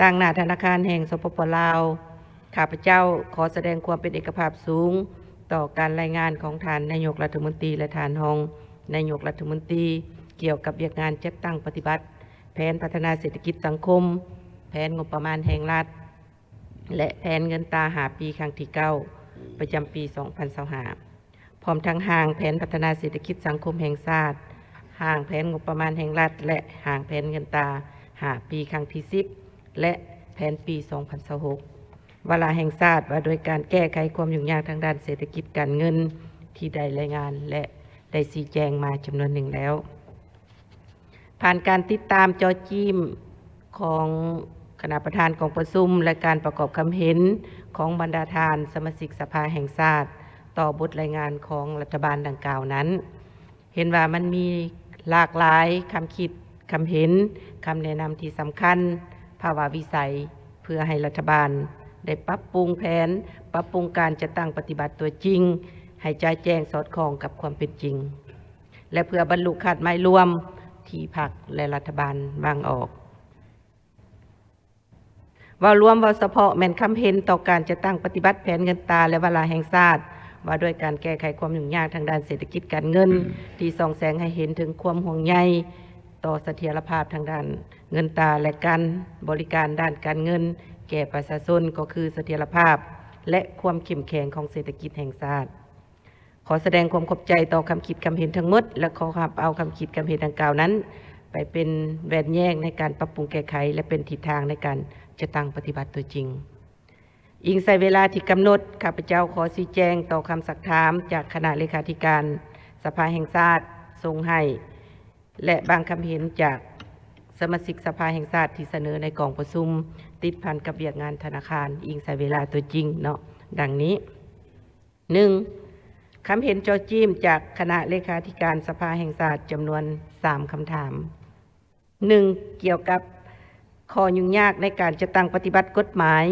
ຕາງໜ້າທະນາຄານແຫ່ງ ສປປ ລາວ, ຂ້າພະເຈົ້າຂໍສະແດງຄວາມເປັນເອກະພາບສູງຕໍ່ການລາຍງານຂອງທ່ານນາຍົກລັດຖະມົນຕີ ແລະ ທ່ານຮອງນາຍົກລັດຖະມົນຕີ ກ່ຽວກັບວຽກງານຈັດຕັ້ງປະຕິບັດແຜນພັດທະນາເສດຖະກິດສັງຄົມ, ແຜນງົບປະມານແຫ່ງລັດ ແລະ ແຜນເງິນຕາຫ້າປີຄັ້ງທີເກົ້າ ປະຈຳປີສອງພັນຊາວຫ້າ ພ້ອມທັງຮ່າງແຜນພັດທະນາເສດຖະກິດສັງຄົມແຫ່ງຊາດ, ຮ່າງແຜນງົບປະມານແຫ່ງລັດ ແລະ ຮ່າງແຜນເງິນຕາຫ້າປີຄັ້ງທີສິບ ແລະ ແຜນປີສອງພັນຊາວຫົກ ວາລະແຫ່ງຊາດວ່າດ້ວຍການແກ້ໄຂຄວາມຫຍຸ້ງຍາກທາງດ້ານເສດຖະກິດການເງິນ ທີ່ໄດ້ລາຍງານ ແລະ ໄດ້ຊີ້ແຈງມາຈຳນວນໜຶ່ງແລ້ວ. ຜ່ານການຕິດຕາມເຈາະຈີ້ມຂອງຄະນະປະທານກອງປະຊຸມ ແລະ ການປະກອບຄຳເຫັນຂອງບັນດາທ່ານສະມາຊິກສະພາແຫ່ງຊາດຕໍ່ບົດລາຍງານຂອງລັດຖະບານດັ່ງກ່າວນັ້ນ, ເຫັນວ່າມັນມີຫຼາກຫຼາຍຄຳຄິດ, ຄຳເຫັນ, ຄຳແນະນຳທີ່ສຳຄັນ, ພາວະວິໄສ ເພື່ອໃຫ້ລັດຖະບານໄດ້ປັບປຸງແຜນ, ປັບປຸງການຈັດຕັ້ງປະຕິບັດຕົວຈິງ ໃຫ້ຈະແຈ້ງສອດຄ່ອງກັບຄວາມເປັນຈິງ ແລະ ເພື່ອບັນລຸຄາດໝາຍລວມທີ່ພັກ ແລະ ລັດຖະບານວາງອອກ. ເວົ້າລວມ, ເວົ້າສະເພາະແມ່ນຄຳເຫັນຕໍ່ການຈັດຕັ້ງປະຕິບັດແຜນເງິນຕາ ແລະ ວາລະແຫ່ງຊາດ ວ່າດ້ວຍການແກ້ໄຂຄວາມຫຍຸ້ງຍາກທາງດ້ານເສດຖະກິດການເງິນ ທີ່ສ່ອງແສງໃຫ້ເຫັນເຖິງຄວາມຫ່ວງໃຍຕໍ່ສະຖຽນລະພາບທາງດ້ານເງິນຕາ ແລະ ການບໍລິການດ້ານການເງິນແກ່ປະຊາຊົນ, ກໍຄືສະຖຽນລະພາບ ແລະ ຄວາມເຂັ້ມແຂງຂອງເສດຖະກິດແຫ່ງຊາດ. ຂໍສະແດງຄວາມຂອບໃຈຕໍ່ຄຳຄິດຄຳເຫັນທັງໝົດ ແລະ ຂໍຮັບເອົາຄຳຄິດຄຳເຫັນດັ່ງກ່າວນັ້ນ ໄປເປັນແວ່ນແຍງໃນການປັບປຸງແກ້ໄຂ ແລະ ເປັນທິດທາງໃນການຈັດຕັ້ງປະຕິບັດຕົວຈິງ. ອີງໃສ່ເວລາທີ່ກຳນົດ, ຂ້າພະເຈົ້າຂໍຊີ້ແຈງຕໍ່ຄຳຊັກຖາມຈາກຄະນະເລຂາທິການສະພາແຫ່ງຊາດສົ່ງໃຫ້ ແລະ ບາງຄຳເຫັນຈາກສະມາຊິກສະພາແຫ່ງຊາດທີ່ສະເໜີໃນກອງປະຊຸມ ຕິດພັນກັບວຽກງານທະນາຄານ, ອີງໃສ່ເວລາຕົວຈິງເນາະ, ດັ່ງນີ້. ໜຶ່ງ, ຄຳເຫັນເຈາະຈີ້ມຈາກຄະນະເລຂາທິການສະພາແຫ່ງຊາດຈຳນວນສາມຄຳຖາມ. ໜຶ່ງ, ກ່ຽວກັບຂໍ້ຫຍຸ້ງຍາກໃນການຈັດຕັ້ງປະຕິບັດກົດໝາຍ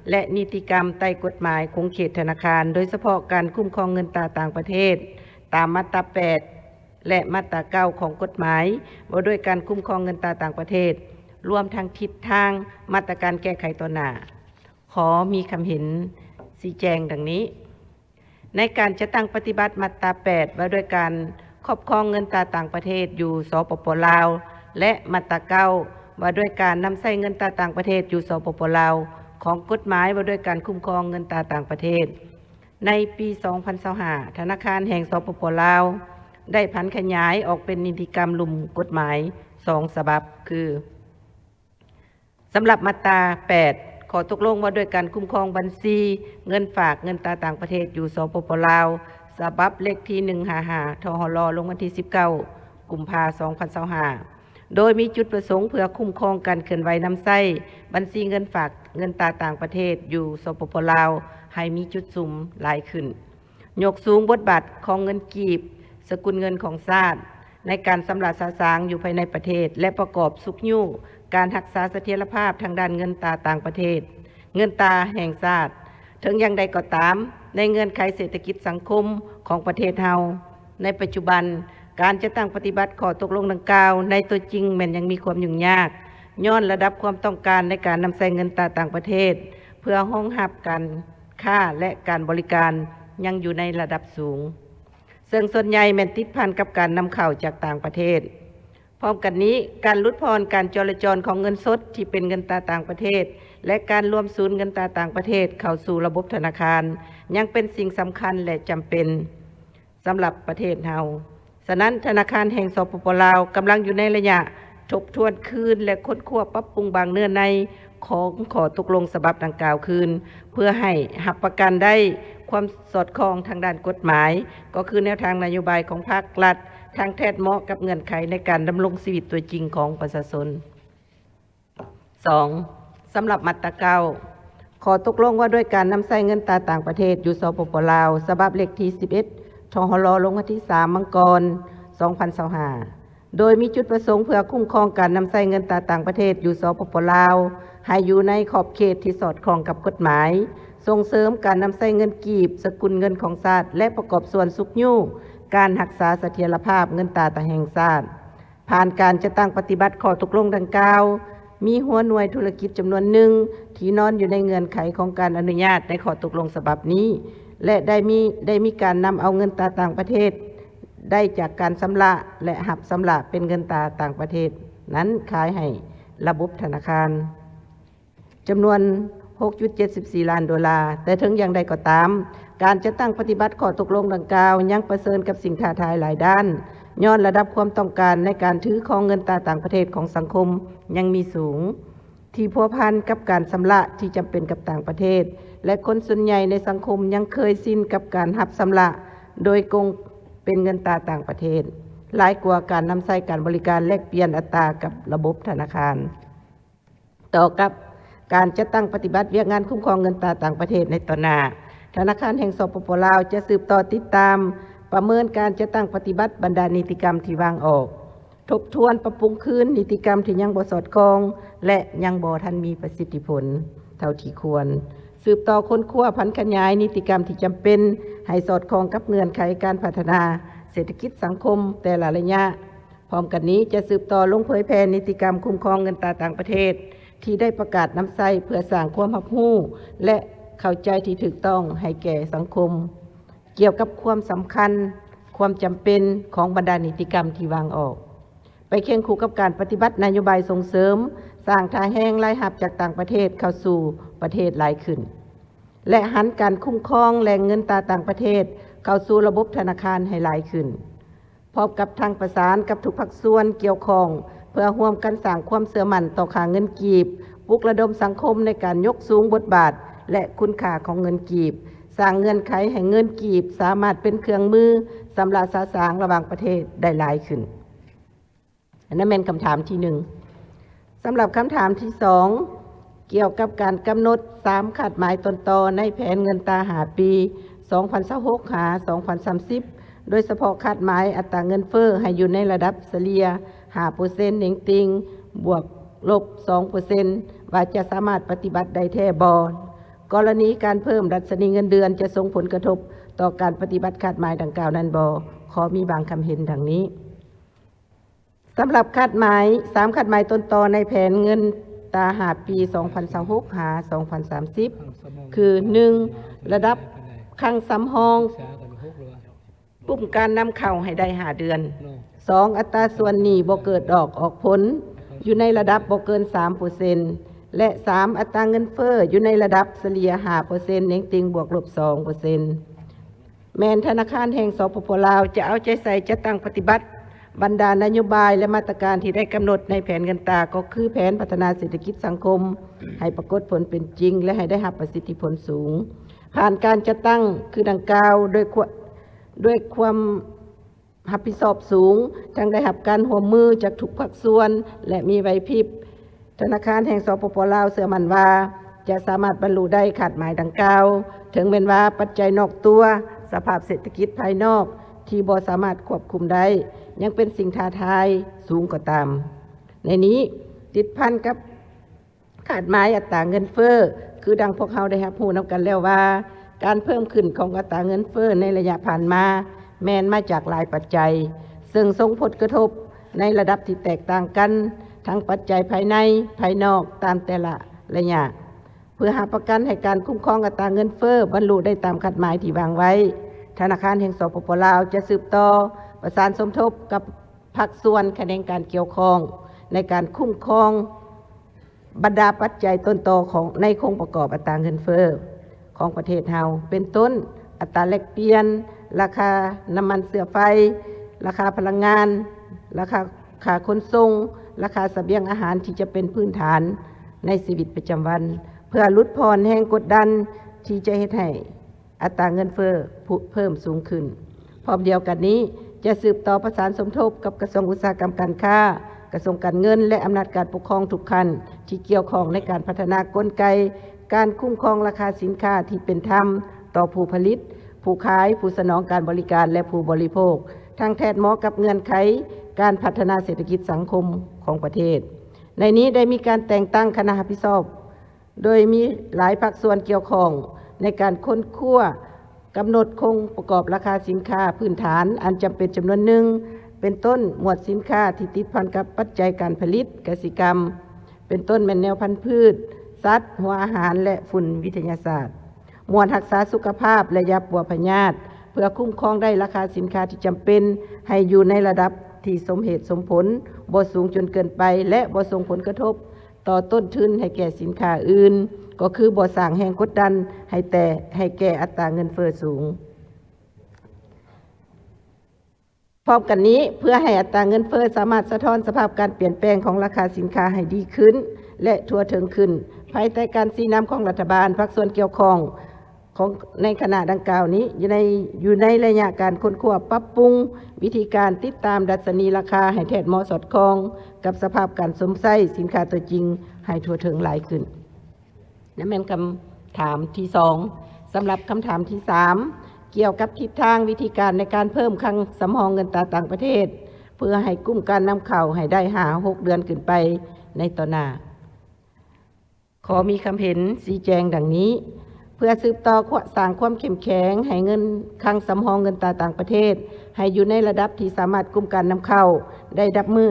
ແລະ ນິຕິກຳໃຕ້ກົດໝາຍຂົງເຂດທະນາຄານ, ໂດຍສະເພາະການຄຸ້ມຄອງເງິນຕາຕ່າງປະເທດ ຕາມມາດຕາແປດ ແລະ ມາດຕາເກົ້າຂອງກົດໝາຍວ່າດ້ວຍການຄຸ້ມຄອງເງິນຕາຕ່າງປະເທດ, ລວມທັງທິດທາງມາດຕະການແກ້ໄຂຕໍ່ໜ້າ. ຂໍມີຄຳເຫັນຊີ້ແຈງດັ່ງນີ້. ໃນການຈັດຕັ້ງປະຕິບັດມາດຕາແປດ ວ່າດ້ວຍການຄອບຄອງເງິນຕາຕ່າງປະເທດຢູ່ ສປປ ລາວ ແລະ ມາດຕາເກົ້າ ວ່າດ້ວຍການນຳໃຊ້ເງິນຕາຕ່າງປະເທດຢູ່ ສປປ ລາວ ຂອງກົດໝາຍວ່າດ້ວຍການຄຸ້ມຄອງເງິນຕາຕ່າງປະເທດ, ໃນປີສອງພັນຊາວຫ້າ ທະນາຄານແຫ່ງ ສປປ ລາວ ໄດ້ຜັນຂະຫຍາຍອອກເປັນນິຕິກຳລຸ່ມກົດໝາຍສອງສະບັບ ຄື ສຳລັບມາດຕາແປດ ຂໍ້ຕົກລົງວ່າດ້ວຍການຄຸ້ມຄອງບັນຊີເງິນຝາກເງິນຕາຕ່າງປະເທດຢູ່ ສປປ ລາວ ສະບັບເລກທີໜຶ່ງຫ້າຫ້າ ທຫລ ລົງວັນທີສິບເກົ້າ ກຸມພາ ສອງພັນຊາວຫ້າ ໂດຍມີຈຸດປະສົງເພື່ອຄຸ້ມຄອງການເຄື່ອນໄຫວນຳໃຊ້ບັນຊີເງິນຝາກເງິນຕາຕ່າງປະເທດຢູ່ ສປປ ລາວ ໃຫ້ມີຈຸດສຸມຫຼາຍຂຶ້ນ. ຍົກສູງບົດບາດຂອງເງິນກີບ, ສະກຸນເງິນຂອງຊາດ ໃນການຊຳລະສະສາງຢູ່ພາຍໃນປະເທດ ແລະ ປະກອບຊຸກຍູ້ການຮັກສາສະຖຽນລະພາບທາງດ້ານເງິນຕາຕ່າງປະເທດ, ເງິນຕາແຫ່ງຊາດ. ເຖິງຢ່າງໃດກໍຕາມ, ໃນເງື່ອນໄຂເສດຖະກິດສັງຄົມຂອງປະເທດເຮົາໃນປັດຈຸບັນ, ການຈັດຕັ້ງປະຕິບັດຂໍ້ຕົກລົງດັ່ງກ່າວໃນຕົວຈິງແມ່ນຍັງມີຄວາມຫຍຸ້ງຍາກ, ຍ້ອນລະດັບຄວາມຕ້ອງການໃນການນຳໃຊ້ເງິນຕາຕ່າງປະເທດ ເພື່ອຮອງຮັບການ ຄ້າ ແລະ ການບໍລິການຍັງຢູ່ໃນລະດັບສູງ, ເຊິ່ງສ່ວນໃຫຍ່ແມ່ນຕິດພັນກັບການນຳເຂົ້າຈາກຕ່າງປະເທດ. ພ້ອມກັນນີ້, ການຫຼຸດຜ່ອນການຈໍລະຈອນຂອງເງິນສົດທີ່ເປັນເງິນຕາຕ່າງປະເທດ ແລະ ການລວມສູນເງິນຕາຕ່າງປະເທດເຂົ້າສູ່ລະບົບທະນາຄານ ຍັງເປັນສິ່ງສຳຄັນ ແລະ ຈຳເປັນ ສຳລັບປະເທດເຮົາ. ສະນັ້ນ, ທະນາຄານແຫ່ງ ສປປ ລາວ ກຳລັງຢູ່ໃນໄລຍະທົບທວນຄືນ ແລະ ຄົ້ນຄວ້າປັບປຸງບາງເນື້ອໃນຂອງຂໍ້ຕົກລົງສະບັບດັ່ງກ່າວຄືນ ເພື່ອໃຫ້ຮັບປະກັນໄດ້ຄວາມສອດຄ່ອງທາງດ້ານກົດໝາຍ, ກໍຄືແນວທາງນະໂຍບາຍຂອງພັກລັດ, ທາງແທດເໝາະກັບເງື່ອນໄຂໃນການດຳລົງຊີວິດຕົວຈິງຂອງປະຊາຊົນ. ສອງ, ສຳລັບມາດຕາເກົ້າ ຂໍ້ຕົກລົງວ່າດ້ວຍການນຳໃຊ້ເງິນຕາຕ່າງປະເທດຢູ່ ສປປ ລາວ ສະບັບເລກທີສິບເອັດ ທຫລ ລົງວັນທີສາມ ມັງກອນ ສອງພັນຊາວຫ້າ ໂດຍມີຈຸດປະສົງເພື່ອຄຸ້ມຄອງການນຳໃຊ້ເງິນຕາຕ່າງປະເທດຢູ່ ສປປ ລາວ ໃຫ້ຢູ່ໃນຂອບເຂດທີ່ສອດຄ່ອງກັບກົດໝາຍ, ສົ່ງເສີມການນຳໃຊ້ເງິນກີບ, ສະກຸນເງິນຂອງຊາດ ແລະ ປະກອບສ່ວນຊຸກຍູ້ການຮັກສາສະຖຽນລະພາບເງິນຕາຕາແຫ່ງຊາດ. ຜ່ານການຈັດຕັ້ງປະຕິບັດຂໍ້ຕົກລົງດັ່ງກ່າວ ມີຫົວໜ່ວຍທຸລະກິດຈຳນວນໜຶ່ງທີ່ນອນຢູ່ໃນເງື່ອນໄຂຂອງການອະນຸຍາດໃນຂໍ້ຕົກລົງສະບັບນີ້ ແລະ ໄດ້ມີ ໄດ້ມີການນຳເອົາເງິນຕາຕ່າງປະເທດ ໄດ້ຈາກການຊຳລະ ແລະ ຮັບຊຳລະເປັນເງິນຕາຕ່າງປະເທດນັ້ນຂາຍໃຫ້ລະບົບທະນາຄານ ຈຳນວນຫົກຈຸດເຈັດສິບສີ່ລ້ານໂດລາ. ແຕ່ເຖິງຢ່າງໃດກໍຕາມ, ການຈັດຕັ້ງປະຕິບັດຂໍ້ຕົກລົງດັ່ງກ່າວຍັງປະເຊີນກັບສິ່ງທ້າທາຍຫຼາຍດ້ານ, ຍ້ອນລະດັບຄວາມຕ້ອງການໃນການຖືຄອງເງິນຕາຕ່າງປະເທດຂອງສັງຄົມຍັງມີສູງ, ທີ່ພົວພັນກັບການຊຳລະທີ່ຈຳເປັນກັບຕ່າງປະເທດ ແລະ ຄົນສ່ວນໃຫຍ່ໃນສັງຄົມຍັງເຄີຍຊິນກັບການຮັບຊຳລະໂດຍກົງເປັນເງິນຕາຕ່າງປະເທດ, ຫຼາຍກວ່າການນຳໃຊ້ການບໍລິການແລກປ່ຽນອັດຕາກັບລະບົບທະນາຄານ. ຕໍ່ກັບການຈັດຕັ້ງປະຕິບັດວຽກງານຄຸ້ມຄອງເງິນຕາຕ່າງປະເທດໃນຕໍ່ໜ້າ, ທະນາຄານແຫ່ງ ສປປ ລາວ ຈະສືບຕໍ່ຕິດຕາມ, ປະເມີນການຈັດຕັ້ງປະຕິບັດບັນດານິຕິກຳທີ່ວາງອອກ, ທົບທວນປັບປຸງຄືນນິຕິກຳທີ່ຍັງບໍ່ສອດຄ່ອງ ແລະ ຍັງບໍ່ທັນມີປະສິດທິຜົນເທົ່າທີ່ຄວນ, ສືບຕໍ່ຄົ້ນຄວ້າຜັນຂະຫຍາຍນິຕິກຳທີ່ຈຳເປັນໃຫ້ສອດຄ່ອງກັບເງື່ອນໄຂການພັດທະນາເສດຖະກິດສັງຄົມແຕ່ລະໄລຍະ. ພ້ອມກັນນີ້ຈະສືບຕໍ່ລົງເຜີຍແຜ່ນິຕິກຳຄຸ້ມຄອງເງິນຕາຕ່າງປະເທດທີ່ໄດ້ປະກາດນຳໃຊ້ ເພື່ອສ້າງຄວາມຮັບຮູ້ ແລະ ເຂົ້າໃຈທີ່ຖືກຕ້ອງໃຫ້ແກ່ສັງຄົມ ກ່ຽວກັບຄວາມສຳຄັນ, ຄວາມຈຳເປັນຂອງບັນດານິຕິກຳທີ່ວາງອອກ, ໄປຄຽງຄູ່ກັບການປະຕິບັດນະໂຍບາຍສົ່ງເສີມສ້າງທ່າແຮງລາຍຮັບຈາກຕ່າງປະເທດເຂົ້າສູ່ປະເທດຫຼາຍຂຶ້ນ ແລະ ຫັນການຄຸ້ມຄອງແຫຼ່ງເງິນຕາຕ່າງປະເທດເຂົ້າສູ່ລະບົບທະນາຄານໃຫ້ຫຼາຍຂຶ້ນ. ພ້ອມກັບທັງປະສານກັບທຸກພາກສ່ວນກ່ຽວຂ້ອງ ເພື່ອຮ່ວມກັນສ້າງຄວາມເຊື່ອໝັ້ນຕໍ່ຄ່າເງິນກີບ, ປຸກລະດົມສັງຄົມໃນການຍົກສູງບົດບາດ ແລະ ຄຸນຄ່າຂອງເງິນກີບ, ສ້າງເງື່ອນໄຂໃຫ້ເງິນກີບສາມາດເປັນເຄື່ອງມືຊຳລະສະສາງລະຫວ່າງປະເທດໄດ້ຫຼາຍຂຶ້ນ. ອັນນັ້ນແມ່ນຄຳຖາມທີໜຶ່ງ. ສຳລັບຄຳຖາມທີສອງ ກ່ຽວກັບການກຳນົດສາມຄາດໝາຍຕົ້ນຕໍໃນແຜນເງິນຕາຫ້າປີ ສອງພັນຊາວຫົກ ຫາ ສອງພັນສາມສິບ ໂດຍສະເພາະຄາດໝາຍອັດຕາເງິນເຟີ້ໃຫ້ຢູ່ໃນລະດັບສະເລ່ຍຫ້າເປີເຊັນເໜັງຕີງ ບວກລົບສອງເປີເຊັນ ວ່າຈະສາມາດປະຕິບັດໄດ້ແທ້ບໍ່? ກໍລະນີການເພີ່ມດັດຊະນີເງິນເດືອນຈະສົ່ງຜົນກະທົບຕໍ່ການປະຕິບັດຄາດໝາຍດັ່ງກ່າວນັ້ນບໍ່? ຂໍມີບາງຄຳເຫັນດັ່ງນີ້. ສຳລັບຄາດໝາຍ ສາມຄາດໝາຍຕົ້ນຕໍໃນແຜນເງິນຕາຫ້າປີ ສອງພັນຊາວຫົກ ຫາ ສອງພັນສາມສິບ ຄື ໜຶ່ງ ລະດັບຄັງສຳຮອງ ປຸ້ມການນຳເຂົ້າໃຫ້ໄດ້ຫ້າເດືອນ, ສອງ ອັດຕາສ່ວນໜີ້ບໍ່ເກີດດອກອອກຜົນ ຢູ່ໃນລະດັບບໍ່ເກີນສາມເປີເຊັນ ແລະ ສາມ ອັດຕາເງິນເຟີ້ຢູ່ໃນລະດັບສະເລ່ຍຫ້າເປີເຊັນເໜັງຕີງ ບວກລົບສອງເປີເຊັນ. ແມ່ນທະນາຄານແຫ່ງ ສປປ ລາວ ຈະເອົາໃຈໃສ່ຈັດຕັ້ງປະຕິບັດບັນດານະໂຍບາຍ ແລະ ມາດຕະການທີ່ໄດ້ກຳນົດໃນແຜນເງິນຕາ ກໍຄືແຜນພັດທະນາເສດຖະກິດສັງຄົມ ໃຫ້ປາກົດຜົນເປັນຈິງ ແລະ ໃຫ້ໄດ້ຮັບປະສິດທິຜົນສູງ. ຜ່ານການຈັດຕັ້ງຄືດັ່ງກ່າວ ດ້ວຍຄວາມ ດ້ວຍຄວາມຮັບຜິດຊອບສູງ, ທັງໄດ້ຮັບການຮ່ວມມືຈາກທຸກພາກສ່ວນ ແລະ ມີໄຫວພິບ. ທະນາຄານແຫ່ງ ສປປ ລາວ ເຊື່ອໝັ້ນວ່າ ຈະສາມາດບັນລຸໄດ້ຄາດໝາຍດັ່ງກ່າວ, ເຖິງແມ່ນວ່າປັດໄຈນອກຕົວ, ສະພາບເສດຖະກິດພາຍນອກທີ່ບໍ່ສາມາດຄວບຄຸມໄດ້ ຍັງເປັນສິ່ງທ້າທາຍສູງກໍຕາມ. ໃນນີ້ຕິດພັນກັບຄາດໝາຍອັດຕາເງິນເຟີ້, ຄືດັ່ງພວກເຮົາໄດ້ຮັບຮູ້ນຳກັນແລ້ວວ່າ ການເພີ່ມຂຶ້ນຂອງອັດຕາເງິນເຟີ້ໃນໄລຍະຜ່ານມາ ແມ່ນມາຈາກຫຼາຍປັດໄຈ, ເຊິ່ງສົ່ງຜົນກະທົບໃນລະດັບທີ່ແຕກຕ່າງກັນ, ທັງປັດໄຈພາຍໃນ, ພາຍນອກ, ຕາມແຕ່ລະໄລຍະ. ເພື່ອຮັບປະກັນໃຫ້ການຄຸ້ມຄອງອັດຕາເງິນເຟີ້ບັນລຸໄດ້ຕາມຄາດໝາຍທີ່ວາງໄວ້, ທະນາຄານແຫ່ງ ສປປ ລາວ ຈະສືບຕໍ່ປະສານສົມທົບກັບພາກສ່ວນຂະແໜງການກ່ຽວຂ້ອງ ໃນການຄຸ້ມຄອງບັນດາປັດໄຈຕົ້ນຕໍຂອງ ໃນໂຄງປະກອບອັດຕາເງິນເຟີ້ຂອງປະເທດເຮົາ, ເປັນຕົ້ນ ອັດຕາແລກປ່ຽນ, ລາຄານ້ຳມັນເຊື້ອໄຟ, ລາຄາພະລັງງານ, ລາຄາ ຄ່າຂົນສົ່ງ, ລາຄາສະບຽງອາຫານທີ່ຈະເປັນພື້ນຖານໃນຊີວິດປະຈຳວັນ, ເພື່ອຫຼຸດຜ່ອນແຮງກົດດັນທີ່ຈະເຮັດໃຫ້ອັດຕາເງິນເຟີ້ເພີ່ມສູງຂຶ້ນ. ພ້ອມດຽວກັນນີ້, ຈະສືບຕໍ່ປະສານສົມທົບກັບກະຊວງອຸດສາຫະກຳການຄ້າ, ກະຊວງການເງິນ ແລະ ອຳນາດການປົກຄອງທຸກຂັ້ນທີ່ກ່ຽວຂ້ອງໃນການພັດທະນາກົນໄກການຄຸ້ມຄອງລາຄາສິນຄ້າທີ່ເປັນທຳຕໍ່ຜູ້ຜະລິດ, ຜູ້ຂາຍ, ຜູ້ສະໜອງການບໍລິການ ແລະ ຜູ້ບໍລິໂພກ, ທັງແທດເໝາະກັບເງື່ອນໄຂການພັດທະນາເສດຖະກິດສັງຄົມຂອງປະເທດ. ໃນນີ້ໄດ້ມີການແຕ່ງຕັ້ງຄະນະຮັບຜິດຊອບ ໂດຍມີຫຼາຍພາກສ່ວນກ່ຽວຂ້ອງໃນການຄົ້ນຄວ້າ ກຳນົດໂຄງປະກອບລາຄາສິນຄ້າພື້ນຖານອັນຈຳເປັນຈຳນວນໜຶ່ງ, ເປັນຕົ້ນ ໝວດສິນຄ້າທີ່ຕິດພັນກັບປັດໄຈການຜະລິດກະສິກຳ, ເປັນຕົ້ນແມ່ນແນວພັນພືດ, ສັດ, ຫົວອາຫານ ແລະ ຝຸ່ນວິທະຍາສາດ. ໝວດຮັກສາສຸຂະພາບ ແລະ ຢາປົວພະຍາດ ເພື່ອຄຸ້ມຄອງໄດ້ລາຄາສິນຄ້າທີ່ຈຳເປັນ ໃຫ້ຢູ່ໃນລະດັບທີ່ສົມເຫດສົມຜົນ, ບໍ່ສູງຈົນເກີນໄປ ແລະ ບໍ່ສົ່ງຜົນກະທົບຕໍ່ຕົ້ນທຶນໃຫ້ແກ່ສິນຄ້າອື່ນ, ກໍຄືບໍ່ສ້າງແຮງກົດດັນໃຫ້ແຕ່ ໃຫ້ແກ່ອັດຕາເງິນເຟີ້ສູງ. ພ້ອມກັນນີ້, ເພື່ອໃຫ້ອັດຕາເງິນເຟີ້ສາມາດສະທ້ອນສະພາບການປ່ຽນແປງຂອງລາຄາສິນຄ້າໃຫ້ດີຂຶ້ນ ແລະ ທົ່ວເຖິງຂຶ້ນ, ພາຍໃຕ້ການຊີ້ນຳຂອງລັດຖະບານ, ພາກສ່ວນກ່ຽວຂ້ອງຂອງ ໃນຂະນະດັ່ງກ່າວນີ້ ຢູ່ໃນ ຢູ່ໃນໄລຍະການຄົ້ນຄວ້າປັບປຸງວິທີການຕິດຕາມດັດຊະນີລາຄາໃຫ້ແທດເໝາະສອດຄ່ອງກັບສະພາບການຊົມໃຊ້ສິນຄ້າຕົວຈິງໃຫ້ທົ່ວເຖິງຫຼາຍຂຶ້ນ. ນັ້ນແມ່ນຄຳຖາມທີສອງ. ສຳລັບຄຳຖາມທີສາມ ກ່ຽວກັບທິດທາງວິທີການໃນການເພີ່ມຄັງສຳຮອງເງິນຕາຕ່າງປະເທດ ເພື່ອໃຫ້ກຸ້ມການນຳເຂົ້າໃຫ້ໄດ້ຫ້າຫົກເດືອນຂຶ້ນໄປໃນຕໍ່ໜ້າ. ຂໍມີຄຳເຫັນຊີ້ແຈງດັ່ງນີ້. ເພື່ອສືບຕໍ່ ສ້າງຄວາມເຂັ້ມແຂງໃຫ້ເງິນຄັງສຳຮອງເງິນຕາຕ່າງປະເທດ ໃຫ້ຢູ່ໃນລະດັບທີ່ສາມາດກຸ້ມການນຳເຂົ້າໄດ້ນັບມື້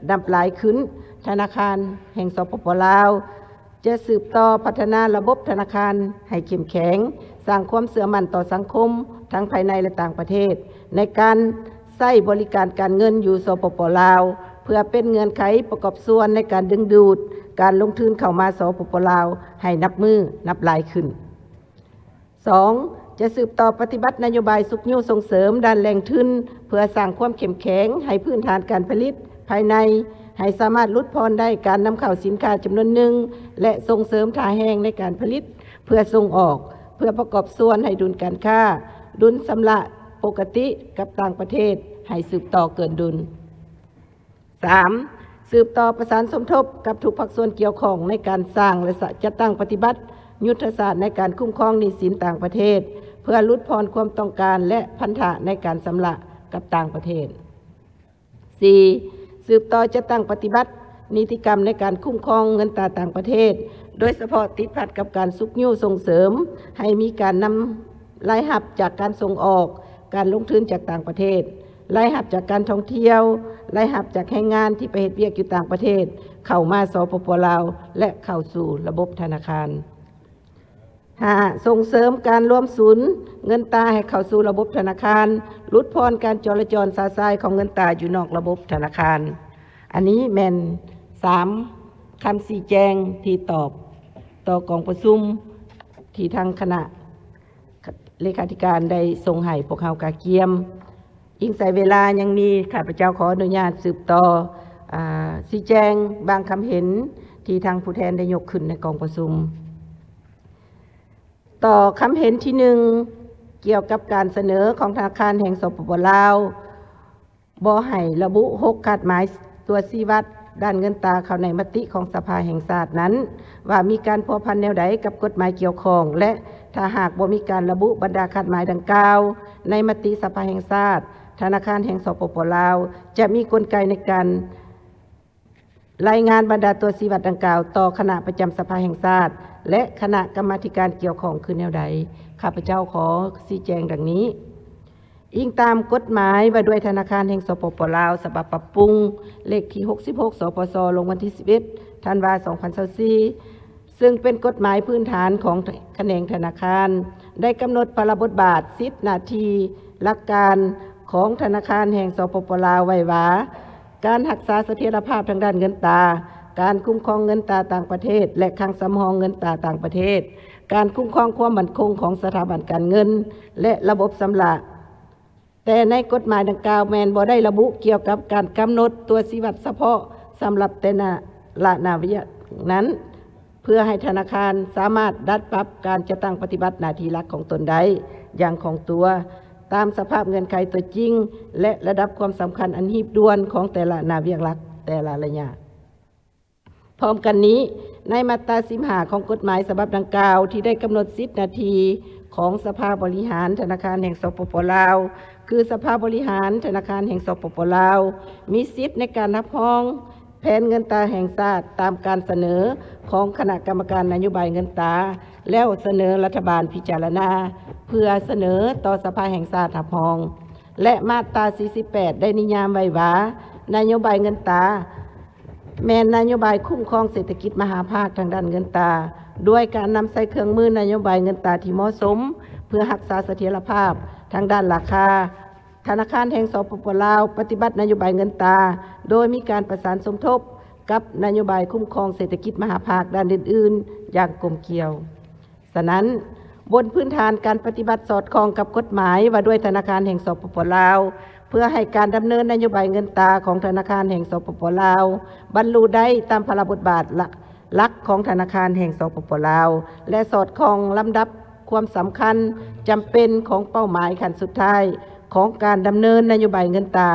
ນັບຫຼາຍຂຶ້ນ, ທະນາຄານແຫ່ງ ສປປ ລາວ ຈະສືບຕໍ່ພັດທະນາລະບົບທະນາຄານໃຫ້ເຂັ້ມແຂງ, ສ້າງຄວາມເຊື່ອໝັ້ນຕໍ່ສັງຄົມ ທັງພາຍໃນ ແລະ ຕ່າງປະເທດ ໃນການໃຊ້ບໍລິການການເງິນຢູ່ ສປປ ລາວ ເພື່ອເປັນເງື່ອນໄຂປະກອບສ່ວນໃນການດຶງດູດການລົງທຶນເຂົ້າມາ ສປປ ລາວ ໃຫ້ນັບມື້ນັບຫຼາຍຂຶ້ນ. ສອງ, ຈະສືບຕໍ່ປະຕິບັດນະໂຍບາຍຊຸກຍູ້ສົ່ງເສີມດ້ານແຫຼ່ງທຶນ ເພື່ອສ້າງຄວາມເຂັ້ມແຂງໃຫ້ພື້ນຖານການຜະລິດພາຍໃນ ໃຫ້ສາມາດຫຼຸດຜ່ອນໄດ້ການນຳເຂົ້າສິນຄ້າຈຳນວນໜຶ່ງ ແລະ ສົ່ງເສີມທ່າແຮງໃນການຜະລິດເພື່ອສົ່ງອອກ ເພື່ອປະກອບສ່ວນໃຫ້ດຸນການຄ້າ, ດຸນຊຳລະປົກກະຕິກັບຕ່າງປະເທດ ໃຫ້ສືບຕໍ່ເກີນດຸນ. ສາມ, ສືບຕໍ່ປະສານສົມທົບກັບທຸກພາກສ່ວນກ່ຽວຂ້ອງໃນການສ້າງ ແລະ ສະ ຈັດຕັ້ງປະຕິບັດຍຸດທະສາດໃນການຄຸ້ມຄອງໜີ້ສິນຕ່າງປະເທດ ເພື່ອຫຼຸດຜ່ອນຄວາມຕ້ອງການ ແລະ ພັນທະໃນການຊຳລະກັບຕ່າງປະເທດ. ສີ່, ສືບຕໍ່ຈັດຕັ້ງປະຕິບັດນິຕິກຳໃນການຄຸ້ມຄອງເງິນຕາຕ່າງປະເທດ, ໂດຍສະເພາະຕິດພັນກັບການຊຸກຍູ້ສົ່ງເສີມໃຫ້ມີການນຳລາຍຮັບຈາກການສົ່ງອອກ, ການລົງທຶນຈາກຕ່າງປະເທດ, ລາຍຮັບຈາກການທ່ອງທ່ຽວ, ລາຍຮັບຈາກແຮງງານທີ່ໄປເຮັດວຽກຢູ່ຕ່າງປະເທດ ເຂົ້າມາ ສປປ ລາວ ແລະ ເຂົ້າສູ່ລະບົບທະນາຄານ. ຫ້າ, ສົ່ງເສີມການລວມສູນເງິນຕາໃຫ້ເຂົ້າສູ່ລະບົບທະນາຄານ, ຫຼຸດຜ່ອນການຈໍລະຈອນຊະຊາຍຂອງເງິນຕາຢູ່ນອກລະບົບທະນາຄານ. ອັນນີ້ແມ່ນສາມຄຳຊີ້ແຈງທີ່ຕອບຕໍ່ກອງປະຊຸມທີ່ທາງຄະນະເລຂາທິການໄດ້ສົ່ງໃຫ້ພວກເຮົາກະກຽມ. ອີງໃສ່ເວລາຍັງມີ, ຂ້າພະເຈົ້າຂໍອະນຸຍາດສືບຕໍ່, ອາ, ຊີ້ແຈງບາງຄຳເຫັນທີ່ທາງຜູ້ແທນໄດ້ຍົກຂຶ້ນໃນກອງປະຊຸມ. ຕໍ່ຄຳເຫັນທີໜຶ່ງ ກ່ຽວກັບການສະເໜີຂອງທະນາຄານແຫ່ງ ສປປ ລາວ ບໍ່ໃຫ້ລະບຸຫົກຄາດໝາຍຕົວຊີ້ວັດດ້ານເງິນຕາເຂົ້າໃນມະຕິຂອງສະພາແຫ່ງຊາດນັ້ນ ວ່າມີການພົວພັນແນວໃດກັບກົດໝາຍກ່ຽວຂ້ອງ ແລະ ຖ້າຫາກບໍ່ມີການລະບຸບັນດາຄາດໝາຍດັ່ງກ່າວໃນມະຕິສະພາແຫ່ງຊາດ, ທະນາຄານແຫ່ງ ສປປ ລາວ ຈະມີກົນໄກໃນການ ລາຍງານບັນດາຕົວຊີ້ວັດດັ່ງກ່າວຕໍ່ຄະນະປະຈຳສະພາແຫ່ງຊາດ ແລະ ຄະນະກຳມາທິການກ່ຽວຂ້ອງຄືແນວໃດ? ຂ້າພະເຈົ້າຂໍຊີ້ແຈງດັ່ງນີ້. ອີງຕາມກົດໝາຍວ່າດ້ວຍທະນາຄານແຫ່ງ ສປປ ລາວ ສະບັບປັບປຸງ ເລກທີຫົກສິບຫົກ ສປສ ລົງວັນທີສິບເອັດ ທັນວາ ສອງພັນຊາວສີ່ ເຊິ່ງເປັນກົດໝາຍພື້ນຖານຂອງຂະແໜງທະນາຄານ ໄດ້ກຳນົດພາລະບົດບາດ, ສິດ, ໜ້າທີ່, ຫຼັກການຂອງທະນາຄານແຫ່ງ ສປປ ລາວ ໄວ້ວ່າ ການຮັກສາສະຖຽນລະພາບທາງດ້ານເງິນຕາ, ການຄຸ້ມຄອງເງິນຕາຕ່າງປະເທດ ແລະ ຄັງສຳຮອງເງິນຕາຕ່າງປະເທດ, ການຄຸ້ມຄອງຄວາມໝັ້ນຄົງຂອງສະຖາບັນການເງິນ ແລະ ລະບົບຊຳລະ. ແຕ່ໃນກົດໝາຍດັ່ງກ່າວແມ່ນບໍ່ໄດ້ລະບຸກ່ຽວກັບການກຳນົດຕົວຊີ້ວັດສະເພາະສຳລັບແຕ່ລະນາວຽກນັ້ນ. ເພື່ອໃຫ້ທະນາຄານສາມາດດັດປັບການຈັດຕັ້ງປະຕິບັດໜ້າທີ່ຫຼັກຂອງຕົນໄດ້ຢ່າງຄ່ອງຕົວ, ຕາມສະພາບເງື່ອນໄຂຕົວຈິງ ແລະ ລະດັບຄວາມສຳຄັນອັນຮີບດ່ວນຂອງແຕ່ລະໜ້າວຽກຫຼັກແຕ່ລະໄລຍະ. ພ້ອມກັນນີ້, ໃນມາດຕາສິບຫ້າຂອງກົດໝາຍສະບັບດັ່ງກ່າວ ທີ່ໄດ້ກຳນົດສິດໜ້າທີ່ຂອງສະພາບໍລິຫານທະນາຄານແຫ່ງ ສປປ ລາວ ຄື ສະພາບໍລິຫານທະນາຄານແຫ່ງ ສປປ ລາວ ມີສິດໃນການຮັບຮອງ ແຜນເງິນຕາແຫ່ງຊາດຕາມການສະເໜີຂອງຄະນະກຳມະການນະໂຍບາຍເງິນຕາ ແລ້ວສະເໜີລັດຖະບານພິຈາລະນາ ເພື່ອສະເໜີຕໍ່ສະພາແຫ່ງຊາດຮັບຮອງ ແລະ ມາດຕາສີ່ສິບແປດ ໄດ້ນິຍາມໄວ້ວ່າ ນະໂຍບາຍເງິນຕາ ແມ່ນນະໂຍບາຍຄຸ້ມຄອງເສດຖະກິດມະຫາພາກທາງດ້ານເງິນຕາ ດ້ວຍການນຳໃຊ້ເຄື່ອງມືນະໂຍບາຍເງິນຕາທີ່ເໝາະສົມ ເພື່ອຮັກສາສະຖຽນລະພາບທາງດ້ານລາຄາ. ທະນາຄານແຫ່ງ ສປປ ລາວ ປະຕິບັດນະໂຍບາຍເງິນຕາ ໂດຍມີການປະສານສົມທົບກັບນະໂຍບາຍຄຸ້ມຄອງເສດຖະກິດມະຫາພາກດ້ານອື່ນໆ ຢ່າງກົມກ່ຽວ. ສະນັ້ນ, ບົນພື້ນຖານການປະຕິບັດສອດຄ່ອງກັບກົດໝາຍວ່າດ້ວຍທະນາຄານແຫ່ງ ສປປ ລາວ ເພື່ອໃຫ້ການດຳເນີນນະໂຍບາຍເງິນຕາຂອງທະນາຄານແຫ່ງ ສປປ ລາວ ບັນລຸໄດ້ຕາມພາລະບົດບາດ ແລະ ຫຼັກຂອງທະນາຄານແຫ່ງ ສປປ ລາວ ແລະ ສອດຄ່ອງລຳດັບຄວາມສຳຄັນຈຳເປັນຂອງເປົ້າໝາຍຂັ້ນສຸດທ້າຍຂອງການດຳເນີນນະໂຍບາຍເງິນຕາ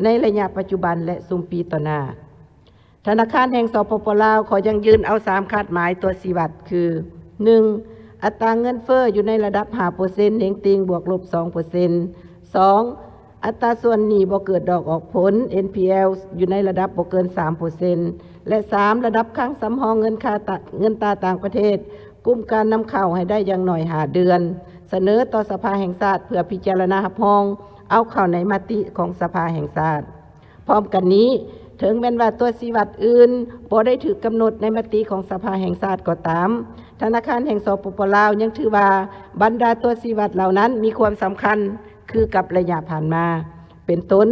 ໃນໄລຍະປັດຈຸບັນ ແລະ ຊຸມປີຕໍ່ໜ້າ. ທະນາຄານແຫ່ງ ສປປ ລາວ ຂໍຢັ້ງຢືນເອົາສາມຄາດໝາຍຕົວຊີ້ວັດຄື ໜຶ່ງ ອັດຕາເງິນເຟີ້ຢູ່ໃນລະດັບ ຫ້າເປີເຊັນ ເໜັງຕີງ ບວກລົບ ສອງເປີເຊັນ, ສອງ ອັດຕາສ່ວນໜີ້ບໍ່ເກີດດອກອອກຜົນ ເອັນພີແອລ ຢູ່ໃນລະດັບບໍ່ເກີນ ສາມເປີເຊັນ ແລະ ສາມ ລະດັບຄັງສຳຮອງເງິນຄ່າຕະ ເງິນຕາຕ່າງປະເທດ ກຸ່ມການນຳເຂົ້າໃຫ້ໄດ້ຢ່າງໜ້ອຍ ຫ້າເດືອນ ສະເໜີຕໍ່ສະພາແຫ່ງຊາດເພື່ອພິຈາລະນາຮັບຮອງເອົາເຂົ້າໃນມະຕິຂອງສະພາແຫ່ງຊາດ. ພ້ອມກັນນີ້, ເຖິງແມ່ນວ່າຕົວຊີ້ວັດອື່ນບໍ່ໄດ້ຖືກກຳນົດໃນມະຕິຂອງສະພາແຫ່ງຊາດກໍຕາມ, ທະນາຄານແຫ່ງ ສປປ ລາວ ຍັງຖືວ່າບັນດາຕົວຊີ້ວັດເຫຼົ່ານັ້ນມີຄວາມສຳຄັນ ຄືກັບໄລຍະຜ່ານມາ. ເປັນຕົ້ນ,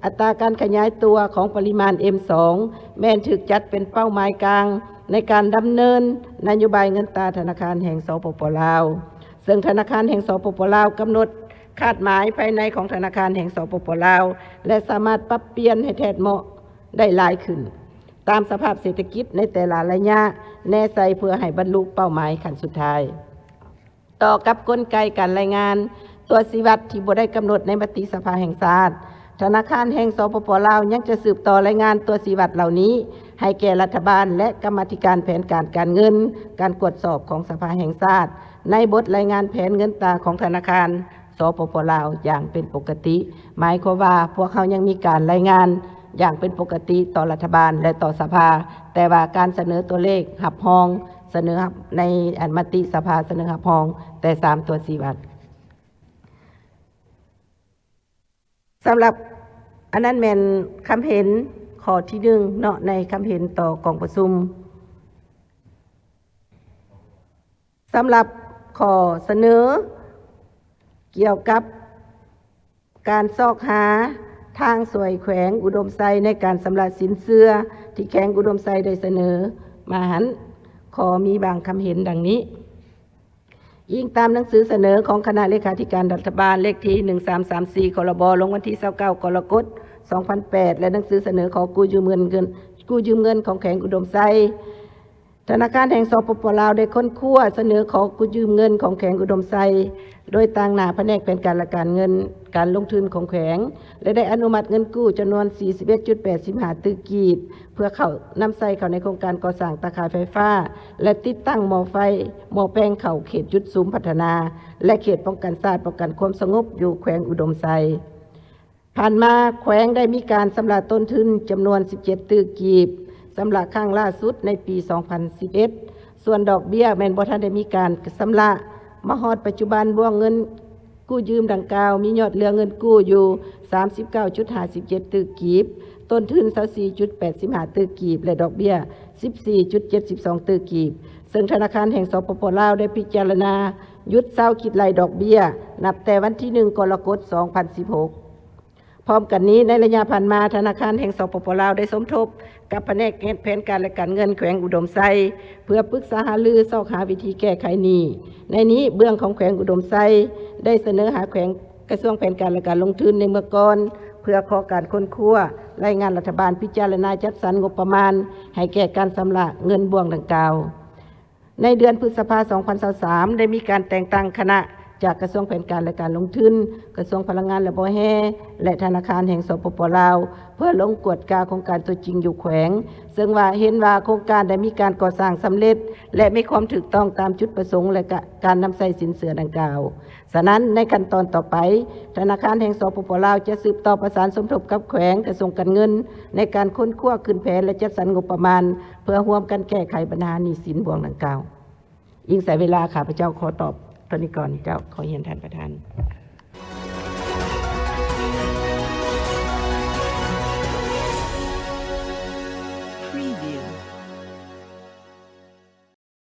ອັດຕາການຂະຫຍາຍຕົວຂອງປະລິມານ ເອັມສອງ ແມ່ນຖືກຈັດເປັນເປົ້າໝາຍກາງໃນການດຳເນີນນະໂຍບາຍເງິນຕາທະນາຄານແຫ່ງ ສປປ ລາວ ເຊິ່ງທະນາຄານແຫ່ງ ສປປ ລາວ ກຳນົດຄາດໝາຍພາຍໃນຂອງທະນາຄານແຫ່ງ ສປປ ລາວ ແລະ ສາມາດປັບປ່ຽນໃຫ້ແທດເໝາະໄດ້ຫຼາຍຂຶ້ນ ຕາມສະພາບເສດຖະກິດໃນແຕ່ລະໄລຍະແນໃສ່ ເພື່ອໃຫ້ບັນລຸເປົ້າໝາຍຂັ້ນສຸດທ້າຍ. ຕໍ່ກັບກົນໄກການລາຍງານຕົວຊີ້ວັດທີ່ບໍ່ໄດ້ກຳນົດໃນມະຕິສະພາແຫ່ງຊາດ, ທະນາຄານແຫ່ງ ສປປ ລາວ ຍັງຈະສືບຕໍ່ລາຍງານຕົວຊີ້ວັດເຫຼົ່ານີ້ໃຫ້ແກ່ລັດຖະບານ ແລະ ກຳມາທິການແຜນການການເງິນ, ການກວດສອບຂອງສະພາແຫ່ງຊາດ ໃນບົດລາຍງານແຜນເງິນຕາຂອງທະນາຄານ ສປປ ລາວ ຢ່າງເປັນປົກກະຕິ. ໝາຍຄວາມວ່າພວກເຮົາຍັງມີການລາຍງານຢ່າງເປັນປົກກະຕິຕໍ່ລັດຖະບານ ແລະ ຕໍ່ສະພາ, ແຕ່ວ່າການສະເໜີຕົວເລກຮັບຮອງ ສະເໜີຮັບໃນ ອັນ ມະຕິສະພາສະເໜີຮັບຮອງແຕ່ສາມຕົວຊີ້ວັດ. ສຳລັບ ອັນນັ້ນແມ່ນຄຳເຫັນຂໍ້ທີໜຶ່ງເນາະ ໃນຄຳເຫັນຕໍ່ກອງປະຊຸມ. ສຳລັບຂໍ້ສະເໜີກ່ຽວກັບການຊອກຫາທາງຊ່ວຍແຂວງອຸດົມໄຊໃນການຊຳລະສິນເຊື່ອທີ່ແຂວງອຸດົມໄຊໄດ້ສະເໜີມາຫັ້ນ, ຂໍມີບາງຄຳເຫັນດັ່ງນີ້. ອີງຕາມໜັງສືສະເໜີຂອງຄະນະເລຂາທິການລັດຖະບານ ເລກທີໜຶ່ງສາມສາມສີ່ ຄລບ ລົງວັນທີຊາວເກົ້າ ກໍລະກົດ ສອງພັນແປດ ແລະ ໜັງສືສະເໜີຂໍກູ້ຢືມເງິນ ເງິນ ກູ້ຢືມເງິນຂອງແຂວງອຸດົມໄຊ, ທະນາຄານແຫ່ງ ສປປ ລາວ ໄດ້ຄົ້ນຄວ້າສະເໜີຂໍກູ້ຢືມເງິນຂອງແຂວງອຸດົມໄຊ ໂດຍຕາງໜ້າພະແນກແຜນການ ແລະ ການເງິນການລົງທຶນຂອງແຂວງ ແລະ ໄດ້ອະນຸມັດເງິນກູ້ຈຳນວນ ສີ່ສິບເອັດຈຸດແປດສິບຫ້າ ຕື້ກີບ ເພື່ອເຂົ້າ ນຳໃຊ້ເຂົ້າໃນໂຄງການກໍ່ສ້າງຕາຂ່າຍໄຟຟ້າ ແລະ ຕິດຕັ້ງໝໍ້ໄຟ ໝໍ້ແປງເຂົ້າເຂດຈຸດສຸມພັດທະນາ ແລະ ເຂດປ້ອງກັນຊາດ ປ້ອງກັນຄວາມສະຫງົບຢູ່ແຂວງອຸດົມໄຊ. ຜ່ານມາແຂວງໄດ້ມີການຊຳລະຕົ້ນທຶນຈຳນວນ ສິບເຈັດ ຕື້ກີບ ຊຳລະຄັ້ງລ່າສຸດໃນປີ ສອງພັນສິບເອັດ ສ່ວນດອກເບ້ຍແມ່ນບໍ່ທັນໄດ້ມີການຊຳລະ. ມາຮອດປັດຈຸບັນ ບ່ວງເງິນກູ້ຢືມດັ່ງກ່າວມີຍອດເຫຼືອເງິນກູ້ຢູ່ ສາມສິບເກົ້າຈຸດຫ້າສິບເຈັດ ຕື້ກີບ, ຕົ້ນທຶນ ຊາວສີ່ຈຸດແປດສິບຫ້າ ຕື້ກີບ ແລະ ດອກເບ້ຍ ສິບສີ່ຈຸດເຈັດສິບສອງ ຕື້ກີບ, ເຊິ່ງທະນາຄານແຫ່ງ ສປປ ລາວ ໄດ້ພິຈາລະນາຢຸດເຊົາຄິດໄລ່ດອກເບ້ຍ ນັບແຕ່ວັນທີໜຶ່ງ ກໍລະກົດ ສອງພັນສິບຫົກ. ພ້ອມກັນນີ້, ໃນໄລຍະຜ່ານມາ, ທະນາຄານແຫ່ງ ສປປ ລາວ ໄດ້ສົມທົບກັບພະແນກແຜນການ ແລະ ການເງິນແຂວງອຸດົມໄຊ ເພື່ອປຶກສາຫາລືຊອກຫາວິທີແກ້ໄຂໜີ້. ໃນນີ້, ເບື້ອງຂອງແຂວງອຸດົມໄຊ ໄດ້ສະເໜີຫາແຂວງ ກະຊວງແຜນການ ແລະ ການລົງທຶນໃນເມື່ອກ່ອນ ເພື່ອຂໍການຄົ້ນຄວ້າ, ລາຍງານລັດຖະບານ, ພິຈາລະນາຈັດສັນງົບປະມານໃຫ້ແກ່ການຊຳລະເງິນບ່ວງດັ່ງກ່າວ. ໃນເດືອນພຶດສະພາ ສອງພັນຊາວສາມ ໄດ້ມີການແຕ່ງຕັ້ງຄະນະຈາກກະຊວງແຜນການ ແລະ ການລົງທຶນ, ກະຊວງພະລັງງານ ແລະ ບໍ່ແຮ່ ແລະ ທະນາຄານແຫ່ງ ສປປ ລາວ ເພື່ອລົງກວດກາໂຄງການຕົວຈິງຢູ່ແຂວງ, ເຊິ່ງວ່າເຫັນວ່າໂຄງການໄດ້ມີການກໍ່ສ້າງສຳເລັດ ແລະ ມີຄວາມຖືກຕ້ອງຕາມຈຸດປະສົງ ແລະ ກະ ການນຳໃຊ້ສິນເຊື່ອດັ່ງກ່າວ. ສະນັ້ນ, ໃນຂັ້ນຕອນຕໍ່ໄປ, ທະນາຄານແຫ່ງ ສປປ ລາວ ຈະສືບຕໍ່ປະສານສົມທົບກັບແຂວງ, ກະຊວງການເງິນ ໃນການຄົ້ນຄວ້າ, ຂຶ້ນແຜນ ແລະ ຈັດສັນງົບປະມານ ເພື່ອຮ່ວມກັນແກ້ໄຂບັນຫາໜີ້ສິນບ່ວງດັ່ງກ່າວ. ອີງໃສ່ເວລາ, ຂ້າພະເຈົ້າຂໍຕອບເທົ່ານີ້ກ່ອນເຈົ້າ. ຂໍຮຽນທ່ານປະທານ.